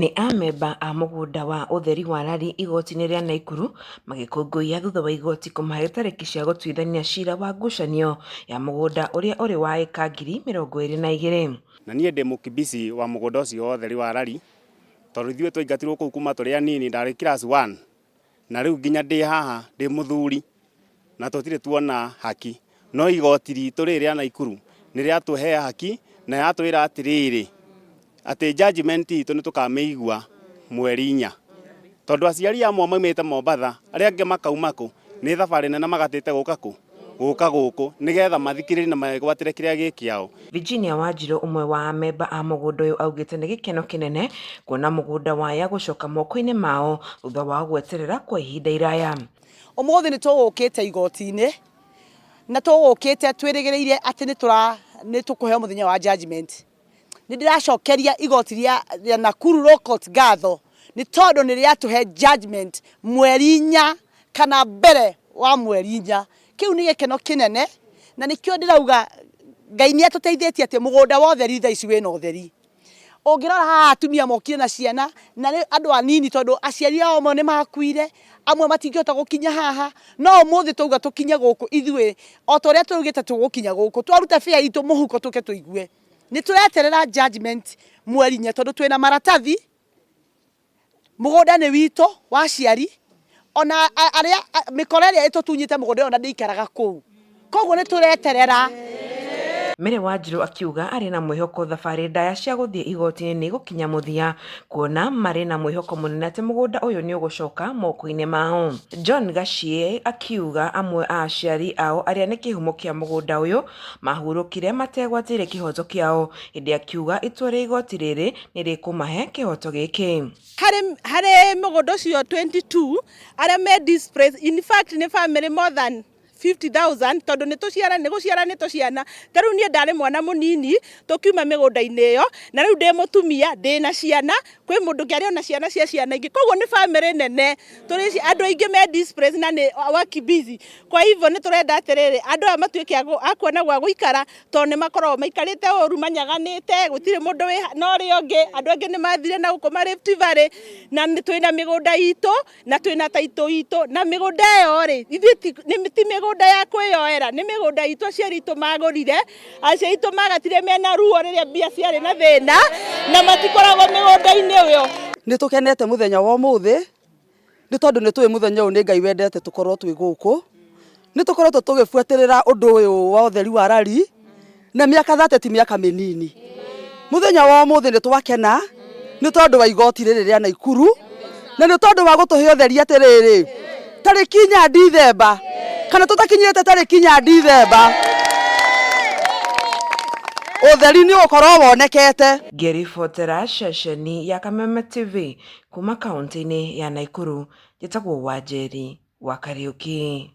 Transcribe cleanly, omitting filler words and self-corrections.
Nĩ amemba a mũgũnda wa ũtheri wa Lari igoti-inĩ rĩa Naikuru magĩkũngũiya thutha wa igoti kũmahe tarĩki cia gũtuithania cira wa ngucanio ya mũgũnda ũrĩa ũrĩ wa ĩka 22,000. Na niĩ ndĩ mũkibici wa mũgũnda ũcio wa ũtheri wa Lari, tondũ ithuĩ twaingatirwo kũu kuma tũrĩ anini, ndarĩ class one, na rĩu nginya ndĩ haha ndĩ mũthuri na tũtirĩ tuona haki. No igoti ritũ rĩrĩ rĩa Naikuru nĩ rĩatũhe haki na yatwĩra atĩrĩrĩ, atĩ judgment itũ nĩ tũkamĩigua mweri inya. Tondũ aciari amwe maumĩte Mombatha, arĩa angĩ makauma kũ, nĩ thabarĩ nene magatĩte gũka kũ? Gũka gũkũ nĩgetha mathikĩrĩrie na megwatĩre kĩrĩa gĩ kĩao. Virginia Wanjiru ũmwe wa amemba a mũgũnda ũyũ augĩte nĩ gĩkeno kĩnene kuona mũgũnda waya gũcoka moko-inĩ mao thutha wao gweterera kwa ihinda iraya. Ũmũthĩ nĩ tũgũkĩte igoti-inĩ na tũgũkĩte twĩrĩgĩrĩire atĩ nĩ tũkũheo mũthenya wa judgment. Nĩ ndĩracokeria igoti rĩa Nakuru Law Court ngatho nĩ tondũ nĩ rĩatũhe judgment mweri inya kana mbere wa mweri inya. Kĩu nĩ gĩkeno kĩnene na nĩkĩo ndĩrauga Ngai nĩ atũteithĩtie atĩ mũgũnda wa ũtheri thaa ici wĩna ũtheri. Ũngĩrora haha atumia mokire na ciana na nĩ andũ anini tondũ aciari ao amwe nĩ makuire, amwe matingĩhota gũkinya haha, no ũmũthĩ twauga tũkinye gũkũ ithuĩ o ta ũrĩa tũraugĩte tũgũkinya gũkũ, twaruta fare itũ mũhuko tũke tũigue. Nĩ tũreterera judgment mweri inya tondũ twĩna maratathi, mũgũnda nĩ witũ wa aciari, ona arĩa mĩkora ĩrĩa ĩtũtunyĩte mũgũnda ũyũ ona ndĩikaraga kũu. Koguo nĩ tũreterera. Mary Wanjiru akiuga arĩ na mwĩhoko thabarĩ ndaya cia gũthiĩ igoti-inĩ nĩ igũkinya mũthia kuona marĩ na mwĩhoko mũnene atĩ mũgũnda ũyũ nĩ ũgũcoka moko-inĩ mao. John Gachie akiuga amwe a aciari ao arĩa nĩ kĩhumo kĩa mũgũnda ũyũ mahurũkire mategwatĩire kĩhoto kĩao ĩndĩ akiuga itua rĩa igoti rĩrĩ nĩ rĩkũmahe kĩhoto gĩkĩ. Harĩ harĩ mũgũnda ũcio 22 arĩa me displaced, in fact nĩ family more than 50,000 tondũ nĩ tũciara nĩ gũciara nĩ tũciana. Ta rĩu niĩ ndarĩ mwana mũnini tũkiuma mĩgũnda-inĩ ĩyo na rĩu ndĩ mũtumia ndĩna ciana, kwĩ mũndũ ũngĩ arĩ ona ciana cia ciana ingĩ, koguo nĩ bamĩrĩ nene tũrĩ andũ aingĩ me displaced na nĩ wakimbizi. Kwa hivyo nĩ tũrenda atĩrĩrĩ andũ aya matuĩke a kuona gwa gũikara tondũ nĩ makoragwo maikarĩte ũru manyaganĩte, gũtirĩ mũndũ wĩ na ũrĩa ũngĩ, andũ angĩ nĩ mathire na gũkũ ma Rift Valley na twĩna mĩgũnda itũ. Na twĩna taitũ itũ, na mĩgũnda ĩyo rĩ, ithuĩ ti mĩgũnda ya kwĩyoera, nĩ mĩgũnda itũ aciari aitũ magũrire, aciari aitũ magatire mena ruo rĩrĩa mbia ciarĩ na thĩna, na matikoragwo mĩgũnda-inĩ ĩyo. Nĩ tũkenete mũthenya wa ũmũthĩ, nĩ tondũ nĩ tũĩ mũthenya ũyũ nĩ Ngai wendete tũkorwo twĩ gũkũ. Nĩ tũkoretwo tũgĩbuatĩrĩra ũndũ ũyũ wa ũtheri wa rari, na mĩaka 30 ti mĩaka mĩnini. Mũthenya wa ũmũthĩ nĩ twakena nĩ tondũ wa igoti rĩrĩ rĩa Naikuru, na nĩ tondũ wa gũtũhe ũtheri atĩrĩrĩ, tarĩki inya Ndithemba, kana tũtakinyĩte tarĩki inya Ndithemba, ũtheri nĩ ũgũkorwo wonekete. Ngĩribotera ceceni ya Kameme TV kuma kaũntĩ-inĩ ya Naikuru, njĩtagwo Wanjeri wa Kariuki.